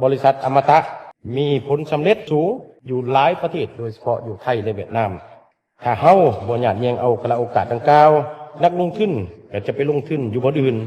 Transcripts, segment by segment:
ບໍລິສັດອະມະຕະມີຜົນສຳເລັດສູງຢູ່ຫຼາຍປະເທດ, ໂດຍສະເພາະຢູ່ໄທ ແລະ ຫວຽດນາມ. ຖ້າເຮົາບໍ່ຍາດແຍ່ງເອົາກາລະໂອກາດດັ່ງກ່າວ, ນັກລົງທຶນກໍຈະໄປລົງທຶນຢູ່ບ່ອນອື່ນ.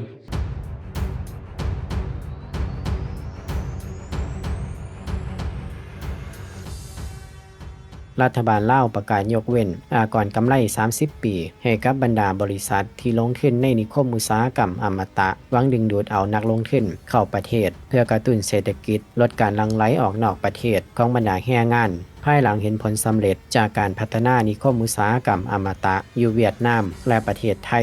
ລັດຖະບານລາວປະກາດຍົກເວັ້ນອາກອນກຳໄລສາມສິບປີ ໃຫ້ກັບບັນດາບໍລິສັດທີ່ລົງທຶນໃນນິຄົມອຸດສາຫະກຳອະມະຕະ, ຫວັງດຶງດູດເອົານັກລົງທຶນເຂົ້າປະເທດ ເພື່ອກະຕຸ້ນເສດຖະກິດ, ລົດການຫຼັ່ງໄຫຼອອກນອກປະເທດຂອງບັນດາແຮງງານ, ພາຍຫຼັງເຫັນຜົນສຳເລັດຈາກການພັດທະນານິຄົມອຸດສາຫະກຳອະມະຕະຢູ່ຫວຽດນາມ ແລະ ປະເທດໄທ.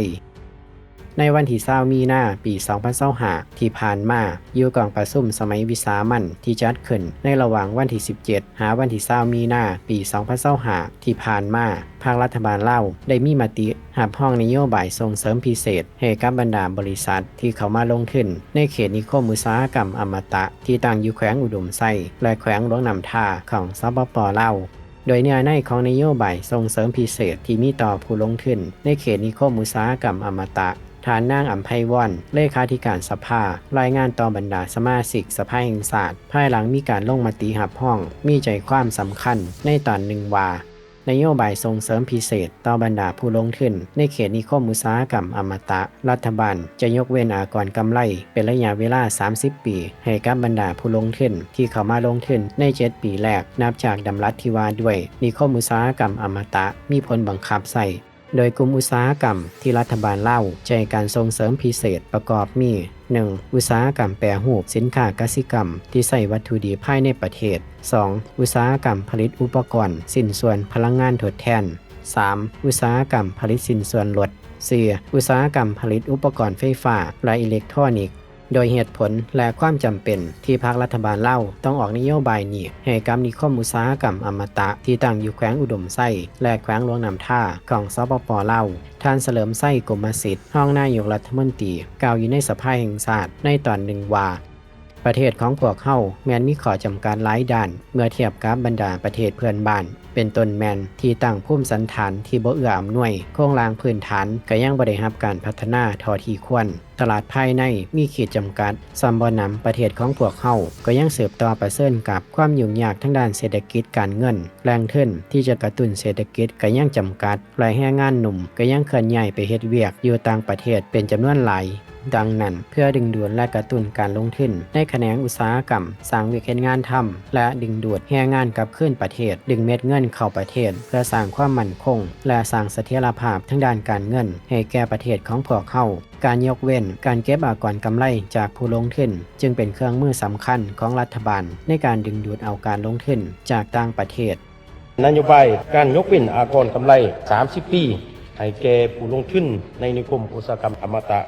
ໃນວັນທີຊາວ ມີນາ ປີສອງພັນຊາວຫ້າ ທີ່ຜ່ານມາ, ຢູ່ກອງປະຊຸມສະໄໝວິສາມັນທີ່ຈັດຂຶ້ນໃນລະຫວ່າງວັນທີສິບເຈັດ ຫາວັນທີຊາວ ມີນາ ປີສອງພັນຊາວຫ້າ ທີ່ຜ່ານມາ, ພາກລັດຖະບານລາວໄດ້ມີມະຕິຮັບຮອງນະໂຍບາຍສົ່ງເສີມພິເສດໃຫ້ກັບບັນດາບໍລິສັດທີ່ເຂົ້າມາລົງທຶນໃນເຂດນິຄົມອຸດສາຫະກຳອະມະຕະທີ່ຕັ້ງຢູ່ແຂວງອຸດົມໄຊ ແລະ ແຂວງຫຼວງນ້ຳທາ ຂອງ ສປປ ລາວ. ໂດຍເນື້ອໃນຂອງນະໂຍບາຍສົ່ງເສີມພິເສດທີ່ມີຕໍ່ຜູ້ລົງທຶນໃນເຂດນິຄົມອຸດສາຫະກຳອະມະຕະ, ທ່ານນາງ ອຳໄພວອນ ເລຂາທິການສະພາ ລາຍງານຕໍ່ບັນດາສະມາຊິກສະພາແຫ່ງຊາດ ພາຍຫຼັງມີການລົງມະຕິຮັບຮອງ ມີໃຈຄວາມສຳຄັນໃນຕອນໜຶ່ງວ່າ, ນະໂຍບາຍສົ່ງເສີມພິເສດຕໍ່ບັນດາຜູ້ລົງທຶນໃນເຂດນິຄົມອຸດສາຫະກຳອະມະຕະ, ລັດຖະບານຈະຍົກເວັ້ນອາກອນກຳໄລເປັນໄລຍະເວລາສາມສິບປີ ໃຫ້ກັບບັນດາຜູ້ລົງທຶນທີ່ເຂົ້າມາລົງທຶນໃນເຈັດປີແລກ ນັບຈາກດຳລັດທີ່ວ່າດ້ວຍນິຄົມອຸດສາຫະກຳອະມະຕະມີຜົນບັງຄັບໃຊ້. ໂດຍກຸ່ມອຸດສາຫະກຳທີ່ລັດຖະບານລາວໃຈການສົ່ງເສີມພິເສດປະກອບມີ, ໜຶ່ງ ອຸດສາຫະກຳແປຮູບສິນຄ້າກະສິກຳທີ່ໃຊ້ວັດຖຸດິບພາຍໃນປະເທດ, ສອງ ອຸດສາຫະກຳຜະລິດອຸປະກອນຊິ້ນສ່ວນພະລັງງານທົດແທນ, ສາມ ອຸດສາຫະກຳຜະລິດຊິ້ນສ່ວນລົດ, ສີ່ ອຸດສາຫະກຳຜະລິດອຸປະກອນໄຟຟ້າ ແລະ ອີເລັກໂທຣນິກ. ໂດຍເຫດຜົນ ແລະ ຄວາມຈຳເປັນທີ່ພາກລັດຖະບານລາວຕ້ອງອອກນະໂຍບາຍນີ້ໃຫ້ກັບນິຄົມອຸດສາຫະກຳອະມະຕະທີ່ຕັ້ງຢູ່ແຂວງອຸດົມໄຊ ແລະ ແຂວງຫຼວງນ້ຳທາ ຂອງ ສປປ ລາວ, ທ່ານ ສະເຫຼີມໄຊ ກົມມະສິດ ຮອງນາຍົກລັດຖະມົນຕີ ກ່າວຢູ່ໃນສະພາແຫ່ງຊາດໃນຕອນໜຶ່ງວ່າ, ປະເທດຂອງພວກເຮົາແມ່ນມີຂໍ້ຈຳກັດຫຼາຍດ້ານເມື່ອທຽບກັບບັນດາປະເທດເພື່ອນບ້ານ, ເປັນຕົ້ນແມ່ນທີ່ຕັ້ງພູມສັນຖານທີ່ບໍ່ເອື້ອອຳນວຍ, ໂຄງລ່າງພື້ນຖານກໍຍັງບໍ່ໄດ້ຮັບການພັດທະນາເທົ່າທີ່ຄວນ. ຕະຫຼາດພາຍໃນມີຂີດຈຳກັດ, ສ່ຳບໍ່ໜຳປະເທດຂອງພວກເຮົາກໍຍັງສືບຕໍ່ປະເຊີນກັບຄວາມຫຍຸ້ງຍາກທາງດ້ານເສດຖະກິດການເງິນ, ແຫຼ່ງທຶນທີ່ຈະກະຕຸ້ນເສດຖະກິດກໍຍັງຈຳກັດ ແລະ ແຮງງານໜຸ່ມກໍຍັງເຄື່ອນຍ້າຍໄປເຮັດວຽກຢູ່ຕ່າງປະເທດເປັນຈຳນວນຫຼາຍ. ດັ່ງນັ້ນ, ເພື່ອດຶງດູດ ແລະ ກະຕຸ້ນການລົງທຶນໃນຂະແໜງອຸດສາຫະກຳ, ສ້າງວຽກເຮັດງານທຳ ແລະ ດຶງດູດແຮງງານກັບຄືນປະເທດ, ດຶງເມັດເງິນເຂົ້າປະເທດເພື່ອສ້າງຄວາມໝັ້ນຄົງ ແລະ ສ້າງສະຖຽນລະພາບທາງດ້ານການເງິນໃຫ້ແກ່ປະເທດຂອງພວກເຮົາ, ການຍົກເວັ້ນການເກັບອາກອນກຳໄລຈາກຜູ້ລົງທຶນຈຶ່ງເປັນເຄື່ອງມືສຳຄັນຂອງລັດຖະບານໃນການດຶງດູດເອົາການລົງທຶນຈາກຕ່າງປະເທດ. ນະໂຍບາຍການຍົກເວັ້ນອາກອນກຳໄລສາມສິບປີໃຫ້ແກ່ຜູ້ລົງທຶນໃນນິຄົມອຸດສາຫະກຳອະມະຕະ.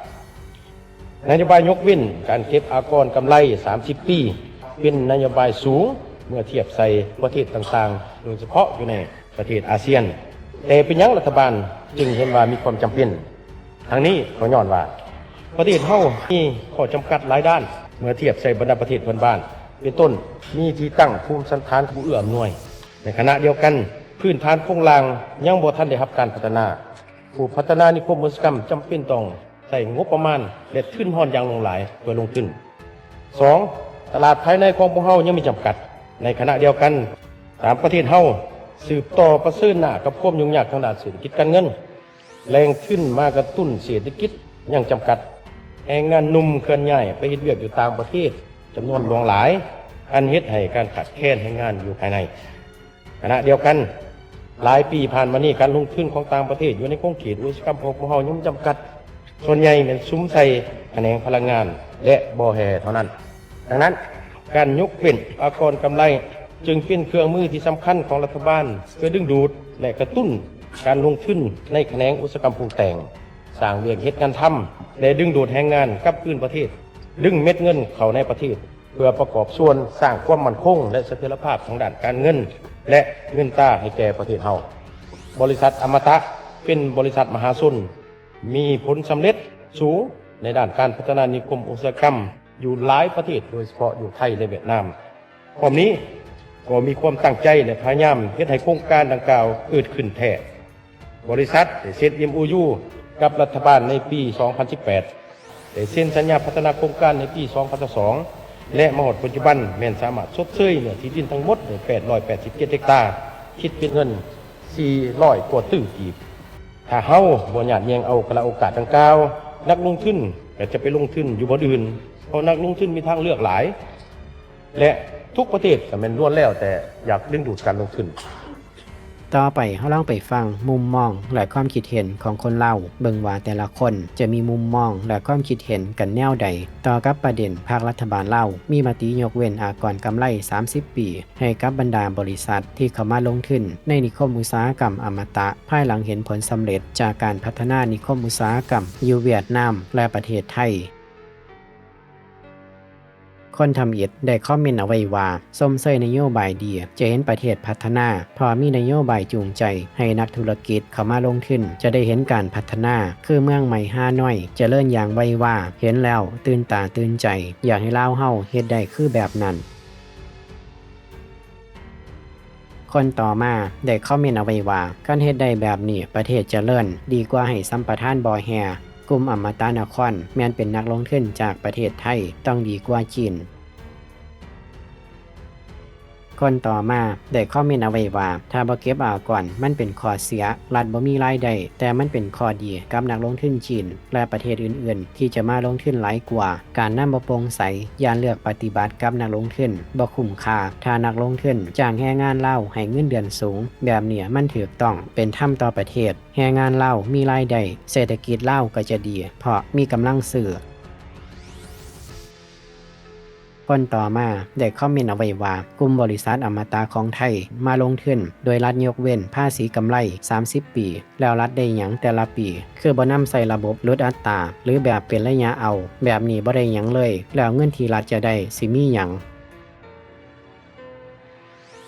ນະໂຍບາຍຍົກເວັ້ນການເກັບອາກອນກຳໄລສາມສິບປີ ເປັນນະໂຍບາຍສູງເມື່ອທຽບໃສ່ປະເທດຕ່າງໆ, ໂດຍສະເພາະຢູ່ໃນປະເທດອາຊຽນ. ແຕ່ເປັນຫຍັງລັດຖະບານຈຶ່ງເຫັນວ່າມີຄວາມຈຳເປັນ? ທັງນີ້ກໍຍ້ອນວ່າ ປະເທດເຮົາມີຂໍ້ຈຳກັດຫຼາຍດ້ານເມື່ອທຽບໃສ່ບັນດາປະເທດເພື່ອນບ້ານ, ເປັນຕົ້ນ ມີທີ່ຕັ້ງພູມສັນຖານທີ່ບໍ່ເອື້ອອຳນວຍ. ໃນຂະນະດຽວກັນ, ພື້ນຖານໂຄງລ່າງຍັງບໍ່ທັນໄດ້ຮັບການພັດທະນາ. ຜູ້ພັດທະນານິຄົມອຸດສາຫະກຳຈຳເປັນຕ້ອງໃຊ້ງົບປະມານ ແລະ ທຶນຮອນຢ່າງຫຼວງຫຼາຍເພື່ອລົງທຶນ. ສອງ, ຕະຫຼາດພາຍໃນຂອງພວກເຮົາຍັງມີຈຳກັດ. ໃນຂະນະດຽວກັນ, ຕາມປະເທດເຮົາສືບຕໍ່ປະເຊີນໜ້າກັບຄວາມຫຍຸ້ງຍາກທາງດ້ານເສດຖະກິດການເງິນ. ແຫຼ່ງທຶນມາກະຕຸ້ນເສດຖະກິດຍັງຈຳກັດ. ແຮງງານໜຸ່ມເຄື່ອນຍ້າຍໄປເຮັດວຽກຢູ່ຕ່າງປະເທດຈຳນວນຫຼວງຫຼາຍ, ອັນເຮັດໃຫ້ການຂາດແຄນແຮງງານຢູ່ພາຍໃນ. ຂະນະດຽວກັນ, ຫຼາຍປີຜ່ານມານີ້ ການລົງທຶນຂອງຕ່າງປະເທດຢູ່ໃນຂົງເຂດອຸດສາຫະກຳຂອງພວກເຮົາຍັງຈຳກັດ, ສ່ວນໃຫຍ່ແມ່ນສຸມໃສ່ຂະແໜງພະລັງງານ ແລະ ບໍ່ແຮ່ເທົ່ານັ້ນ. ດັ່ງນັ້ນ, ການຍົກເວັ້ນອາກອນກຳໄລຈຶ່ງເປັນເຄື່ອງມືທີ່ສຳຄັນຂອງລັດຖະບານ ເພື່ອດຶງດູດ ແລະ ກະຕຸ້ນການລົງທຶນໃນຂະແໜງອຸດສາຫະກຳປຸງແຕ່ງ, ສ້າງວຽກເຮັດງານທຳ ແລະ ດຶງດູດແຮງງານກັບຄືນປະເທດ, ດຶງເມັດເງິນເຂົ້າໃນປະເທດ ເພື່ອປະກອບສ່ວນສ້າງຄວາມໝັ້ນຄົງ ແລະ ສະຖຽນລະພາບທາງດ້ານການເງິນ ແລະ ເງິນຕາໃຫ້ແກ່ປະເທດເຮົາ. ບໍລິສັດອະມະຕະເປັນບໍລິສັດມະຫາຊົນ ມີຜົນສຳເລັດສູງໃນດ້ານການພັດທະນານິຄົມອຸດສາຫະກຳຢູ່ຫຼາຍປະເທດ, ໂດຍສະເພາະຢູ່ໄທ ແລະ ຫວຽດນາມ. ພ້ອມນີ້ກໍມີຄວາມຕັ້ງໃຈ ແລະ ພະຍາຍາມເຮັດໃຫ້ໂຄງການດັ່ງກ່າວເກີດຂຶ້ນແທ້. ບໍລິສັດໄດ້ເຊັນເອັມໂອຢູກັບລັດຖະບານໃນປີສອງພັນສິບແປດ, ໄດ້ເຊັນສັນຍາພັດທະນາໂຄງການໃນປີສອງພັນຊາວສອງ, ແລະ ມາຮອດປັດຈຸບັນແມ່ນສາມາດຊົດເຊີຍເນື້ອທີ່ດິນທັງໝົດໄດ້ແປດຮ້ອຍແປດສິບເຈັດເຮັກຕາ, ຄິດເປັນເງິນສີ່ຮ້ອຍກວ່າຕື້ກີບ. ຖ້າເຮົາບໍ່ຍາດແຍ່ງເອົາກາລະໂອກາດດັ່ງກ່າວ, ນັກລົງທຶນກໍຈະໄປລົງທຶນຢູ່ບ່ອນອື່ນ, ເພາະນັກລົງທຶນມີທາງເລືອກຫຼາຍ ແລະ ທຸກປະເທດກໍແມ່ນລ້ວນແລ້ວແຕ່ຢາກດຶງດູດການລົງທຶນ. ຕໍ່ໄປເຮົາລອງໄປຟັງມຸມມອງ ແລະ ຄວາມຄິດເຫັນຂອງຄົນລາວ ເບິ່ງວ່າແຕ່ລະຄົນຈະມີມຸມມອງ ແລະ ຄວາມຄິດເຫັນກັນແນວໃດ ຕໍ່ກັບປະເດັນພັກລັດຖະບານລາວມີມະຕິຍົກເວັ້ນອາກອນກຳໄລສາມສິບປີ ໃຫ້ກັບບັນດາບໍລິສັດທີ່ເຂົ້າມາລົງທຶນໃນນິຄົມອຸດສາຫະກຳອະມະຕະ ພາຍຫຼັງເຫັນຜົນສຳເລັດຈາກການພັດທະນານິຄົມອຸດສາຫະກຳຢູ່ຫວຽດນາມ ແລະ ປະເທດໄທ. ຄົນທຳອິດໄດ້ຄອມເມັນເອົາໄວ້ວ່າ, ຊົມເຊີຍນະໂຍບາຍດີ, ຈະເຫັນປະເທດພັດທະນາ, ເພາະມີນະໂຍບາຍຈູງໃຈໃຫ້ນັກທຸລະກິດເຂົ້າມາລົງທຶນ, ຈະໄດ້ເຫັນການພັດທະນາ, ຄືເມືອງໃໝ່ຮານ້ອຍ, ຈະເລີນຢ່າງໄວວາ, ເຫັນແລ້ວຕື່ນຕາຕື່ນໃຈ, ຢາກໃຫ້ລາວເຮົາເຮັດໄດ້ຄືແບບນັ້ນ. ຄົນຕໍ່ມາໄດ້ຄອມເມັນເອົາໄວ້ວ່າ, ຄັນເຮັດໄດ້ແບບນີ້ ປະເທດຈະເລີນ, ດີກວ່າໃຫ້ສຳປະທານບໍ່ແຮ່. ກຸ່ມອຳມະຕະນະຄອນ ແມ່ນເປັນນັກລົງທຶນຈາກປະເທດໄທ, ຕ້ອງດີກວ່າຈີນ. ຄົນຕໍ່ມາໄດ້ຄອມເມັນເອົາໄວ້ວ່າ, ຖ້າບໍ່ເກັບອາກອນ ມັນເປັນຂໍ້ເສຍ, ລັດບໍ່ມີລາຍໄດ້, ແຕ່ມັນເປັນຂໍ້ດີກັບນັກລົງທຶນຈີນ ແລະ ປະເທດອື່ນໆ ທີ່ຈະມາລົງທຶນຫຼາຍກວ່າ. ການນຳບໍ່ໂປ່ງໃສ, ຢ້ານເລືອກປະຕິບັດກັບນັກລົງທຶນ, ບໍ່ຄຸ້ມຄ່າ. ຖ້ານັກລົງທຶນຈ້າງແຮງງານລາວໃຫ້ເງິນເດືອນສູງ, ແບບນີ້ມັນຖືກຕ້ອງ, ເປັນທຳຕໍ່ປະເທດ. ແຮງງານລາວມີລາຍໄດ້, ເສດຖະກິດລາວກໍຈະດີ, ເພາະມີກຳລັງຊື້. ຄົນຕໍ່ມາໄດ້ຄອມເມັນເອົາໄວ້ວ່າ, ກຸ່ມບໍລິສັດອຳມະຕະຂອງໄທມາລົງທຶນໂດຍລັດຍົກເວັ້ນພາສີກຳໄລສາມສິບປີ, ແລ້ວລັດໄດ້ຫຍັງແຕ່ລະປີ? ຄືບໍ່ນຳໃສ່ລະບົບຫຼຸດອັດຕາ ຫຼື ແບບເປັນໄລຍະເອົາ, ແບບນີ້ບໍ່ໄດ້ຫຍັງເລີຍ, ແລ້ວເງິນທີ່ລັດຈະໄດ້ຊິມີຫຍັງ?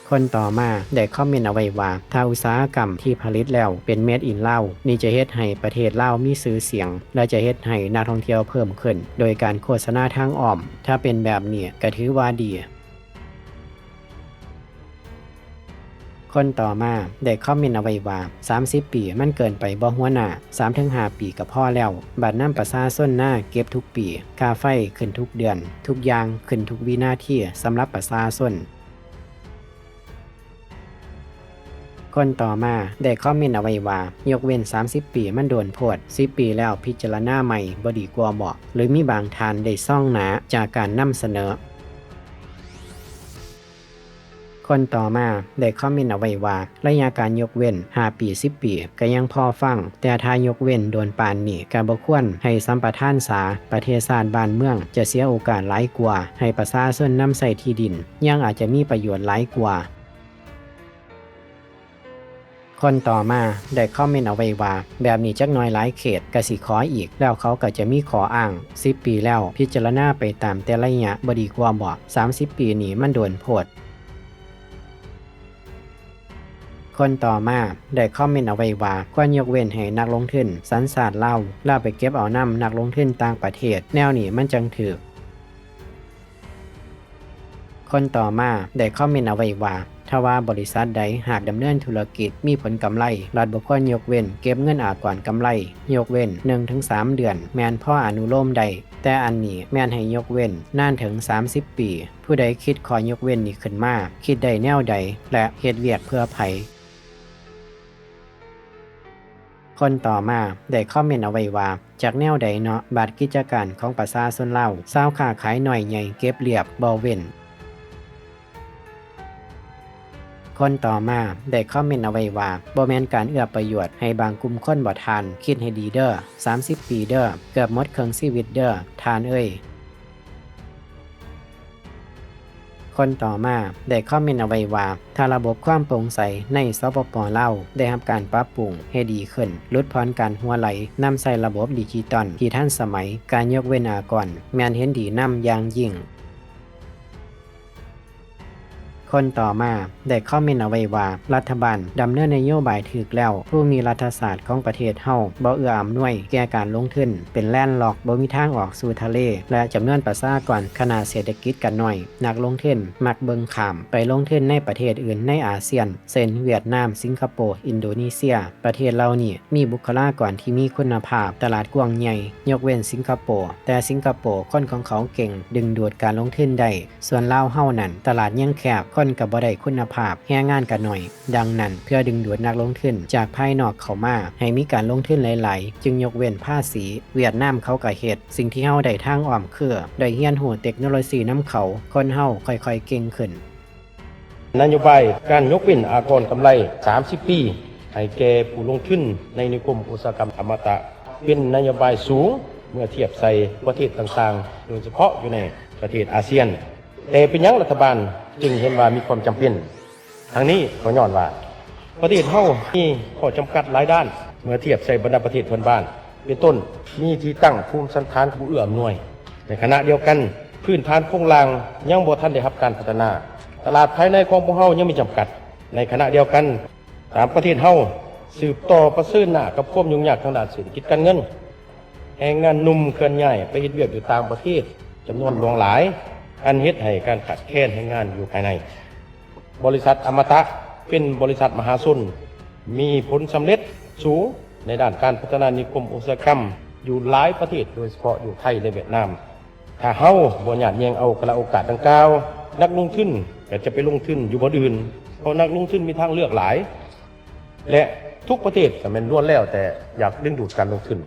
ຄົນຕໍ່ມາໄດ້ຄອມເມັນເອົາໄວ້ວ່າ, ຖ້າອຸດສາຫະກຳທີ່ຜະລິດແລ້ວເປັນ Made in Lao ນີ້ຈະເຮັດໃຫ້ປະເທດລາວມີຊື່ສຽງ ແລະ ຈະເຮັດໃຫ້ນັກທ່ອງທ່ຽວເພີ່ມຂຶ້ນໂດຍການໂຄສະນາທາງອ້ອມ. ຖ້າເປັນແບບນີ້ກໍຖືວ່າດີ. ຄົນຕໍ່ມາໄດ້ຄອມເມັນເອົາໄວ້ວ່າ, ສາມສິບປີມັນເກີນໄປບໍ່ຫົວໜ້າ? ສາມເຖິງຫ້າປີກໍພໍແລ້ວ. ບັດນຳປະຊາຊົນນາເກັບທຸກປີ, ຄ່າໄຟຂຶ້ນທຸກເດືອນ, ທຸກຢ່າງຂຶ້ນທຸກວິນາທີສຳລັບປະຊາຊົນ. ຄົນຕໍ່ມາໄດ້ຄອມເມັນເອົາໄວ້ວ່າ, ຍົກເວັ້ນສາມສິບປີມັນໂດນໂພດ, ສິບປີແລ້ວພິຈາລະນາໃໝ່ບໍ່ດີກວ່າບໍ? ຫຼື ມີບາງທ່ານໄດ້ຊອງໜ້າຈາກການນຳສະເໜີ. ຄົນຕໍ່ມາໄດ້ຄອມເມັນເອົາໄວ້ວ່າ, ໄລຍະການຍົກເວັ້ນຫ້າປີ, ສິບປີກໍຍັງພໍຟັງ, ແຕ່ຖ້າຍົກເວັ້ນໂດນປານນີ້ກໍບໍ່ຄວນໃຫ້ສຳປະທານສາ, ປະເທດຊາດບ້ານເມືອງຈະເສຍໂອກາດຫຼາຍກວ່າ, ໃຫ້ປະຊາຊົນນຳໃຊ້ທີ່ດິນຍັງອາດຈະມີປະໂຫຍດຫຼາຍກວ່າ. ຄົນຕໍ່ມາໄດ້ຄອມເມັນເອົາໄວ້ວ່າ, ແບບນີ້ຈັກໜ້ອຍຫຼາຍເຂດກໍຊິຂໍອີກ, ແລ້ວເຂົາກໍຈະມີຂໍ້ອ້າງ, ສິບປີແລ້ວ, ພິຈາລະນາໄປຕາມແຕ່ໄລຍະບໍ່ດີກວ່າບໍ? ສາມສິບປີນີ້ມັນໂດນໂພດ. ຄົນຕໍ່ມາໄດ້ຄອມເມັນເອົາໄວ້ວ່າ, ຄວນຍົກເວັ້ນໃຫ້ນັກລົງທຶນສັນຊາດລາວ, ແລ້ວໄປເກັບເອົານຳນັກລົງທຶນຕ່າງປະເທດ, ແນວນີ້ມັນຈັ່ງຖືກ. ຄົນຕໍ່ມາໄດ້ຄອມເມັນເອົາໄວ້ວ່າ, ຖ້າວ່າບໍລິສັດໃດຫາກດຳເນີນທຸລະກິດມີຜົນກຳໄລ, ລັດບໍ່ຄວນຍົກເວັ້ນເກັບເງິນອາກອນກຳໄລ, ຍົກເວັ້ນໜຶ່ງເຖິງສາມເດືອນ ແມ່ນພໍອະນຸໂລມໄດ້, ແຕ່ອັນນີ້ແມ່ນໃຫ້ຍົກເວັ້ນນານເຖິງສາມສິບປີ. ຜູ້ໃດຄິດຂໍ້ຍົກເວັ້ນນີ້ຂຶ້ນມາ, ຄິດໄດ້ແນວໃດ ແລະ ເຮັດວຽກເພື່ອໃຜ? ຄົນຕໍ່ມາໄດ້ຄອມເມັນເອົາໄວ້ວ່າ, ຈັກແນວໃດເນາະ, ບາດກິດຈະການຂອງປະຊາຊົນລາວ, ຊາວຄ້າຂາຍນ້ອຍໃຫຍ່ເກັບລຽບບໍ່ເວັ້ນ. ຄົນຕໍ່ມາໄດ້ຄອມເມັນເອົາໄວ້ວ່າ, ບໍ່ແມ່ນການເອື້ອປະໂຫຍດໃຫ້ບາງກຸ່ມຄົນບໍທ່ານ, ຄິດໃຫ້ດີເດີ້, ສາມສິບປີເດີ້, ເກືອບໝົດເຄິ່ງຊີວິດເດີ້, ທ່ານເອີຍ. ຄົນຕໍ່ມາໄດ້ຄອມເມັນເອົາໄວ້ວ່າ, ຖ້າລະບົບຄວາມໂປ່ງໃສໃນ ສປປ ລາວ ໄດ້ຮັບການປັບປຸງໃຫ້ດີຂຶ້ນ, ຫຼຸດຜ່ອນການຮົ່ວໄຫຼ, ນຳໃຊ້ລະບົບດິຈິຕອນທີ່ທັນສະໄໝ, ການຍົກເວັ້ນອາກອນແມ່ນເຫັນດີນຳຢ່າງຍິ່ງ. ຄ ຄົນຕໍ່ມາໄດ້ຄອມເມັນເອົາໄວ້ວ່າ ລັດຖະບານດຳເນີນນະໂຍບາຍຖືກແລ້ວ, ພູມິລັດຖະສາດຂອງປະເທດເຮົາບໍ່ເອື້ອອຳນວຍແກ່ການລົງທຶນ, ເປັນແລນລັອກ, ບໍ່ມີທາງອອກສູ່ທະເລ ແລະ ຈຳນວນປະຊາກອນຂະໜາດເສດຖະກິດກໍໜ້ອຍ, ນັກລົງທຶນມັກເບິ່ງຂ້າມໄປລົງທຶນໃນປະເທດອື່ນໃນອາຊຽນ ເຊັ່ນ ຫວຽດນາມ, ສິງກະໂປ, ອິນໂດເນເຊຍ. ປະເທດເຫຼົ່ານີ້ມີບຸກຄະລາກອນທີ່ມີຄຸນນະພາບ, ຕະຫຼາດກວ້າງໃຫຍ່, ຍົກເວັ້ນສິງກະໂປ, ແຕ່ສິງກະໂປຄົນຂອງເຂົາເກັ່ງ, ດຶງດູດການລົງທຶນໄດ້. ສ່ວນລາວເຮົານັ້ນ ຕະຫຼາດຍັງແຄບ, ຄົນກໍບໍ່ໄດ້ຄຸນນະພາບ, ແຮງງານກໍໜ້ອຍ. ດັ່ງນັ້ນ, ເພື່ອດຶງດູດນັກລົງທຶນຈາກພາຍນອກເຂົ້າມາ, ໃຫ້ມີການລົງທຶນຫຼາຍໆ, ຈຶ່ງຍົກເວັ້ນພາສີ. ຫວຽດນາມເຂົາກໍເຮັດ. ສິ່ງທີ່ເຮົາໄດ້ທາງອ້ອມຄື ໄດ້ຮຽນຮູ້ເຕັກໂນໂລຊີນຳເຂົາ, ຄົນເຮົາຄ່ອຍໆເກັ່ງຂຶ້ນ. ນະໂຍບາຍການຍົກເວັ້ນອາກອນກຳໄລສາມສິບປີ ໃຫ້ແກ່ຜູ້ລົງທຶນໃນນິຄົມອຸດສາຫະກຳອະມະຕະ ເປັນນະໂຍບາຍສູງເມື່ອທຽບໃສ່ປະເທດຕ່າງໆ, ໂດຍສະເພາະຢູ່ໃນປະເທດອາຊຽນ. ແຕ່ເປັນຫຍັງລັດຖະບານຈຶ່ງເຫັນວ່າມີຄວາມຈຳເປັນ? ທັງນີ້ກໍຍ້ອນວ່າ ປະເທດເຮົາມີຂໍ້ຈຳກັດຫຼາຍດ້ານເມື່ອທຽບໃສ່ບັນດາປະເທດເພື່ອນບ້ານ, ເປັນຕົ້ນ ມີທີ່ຕັ້ງພູມສັນຖານບໍ່ເອື້ອອຳນວຍ. ໃນຂະນະດຽວກັນ, ພື້ນຖານໂຄງລ່າງຍັງບໍ່ທັນໄດ້ຮັບການພັດທະນາ. ຕະຫຼາດພາຍໃນຂອງພວກເຮົາຍັງມີຈຳກັດ. ໃນຂະນະດຽວກັນ, ຕາມປະເທດເຮົາສືບຕໍ່ປະເຊີນໜ້າກັບຄວາມຫຍຸ້ງຍາກທາງດ້ານເສດຖະກິດການເງິນ. ແຮງງານໜຸ່ມເຄື່ອນຍ້າຍໄປເຮັດວຽກຢູ່ຕ່າງປະເທດຈຳນວນຫຼວງຫຼາຍ, ອັນເຮັດໃຫ້ການຂາດແຄນແຮງງານຢູ່ພາຍໃນ. ບໍລິສັດອະມະຕະເປັນບໍລິສັດມະຫາຊົນ, ມີຜົນສຳເລັດສູງໃນດ້ານການພັດທະນານິຄົມອຸດສາຫະກຳຢູ່ຫຼາຍປະເທດ, ໂດຍສະເພາະຢູ່ໄທ ແລະ ຫວຽດນາມ. ຖ້າເຮົາບໍ່ຍາດແຍ່ງເອົາກາລະໂອກາດດັ່ງກ່າວ, ນັກລົງທຶນກໍຈະໄປລົງທຶນຢູ່ບ່ອນອື່ນ, ເພາະນັກລົງທຶນມີທາງເລືອກຫຼາຍ ແລະ ທຸກປະເທດກໍແມ່ນລ້ວນແລ້ວແຕ່ຢາກດຶງດູດການລົງທຶນ.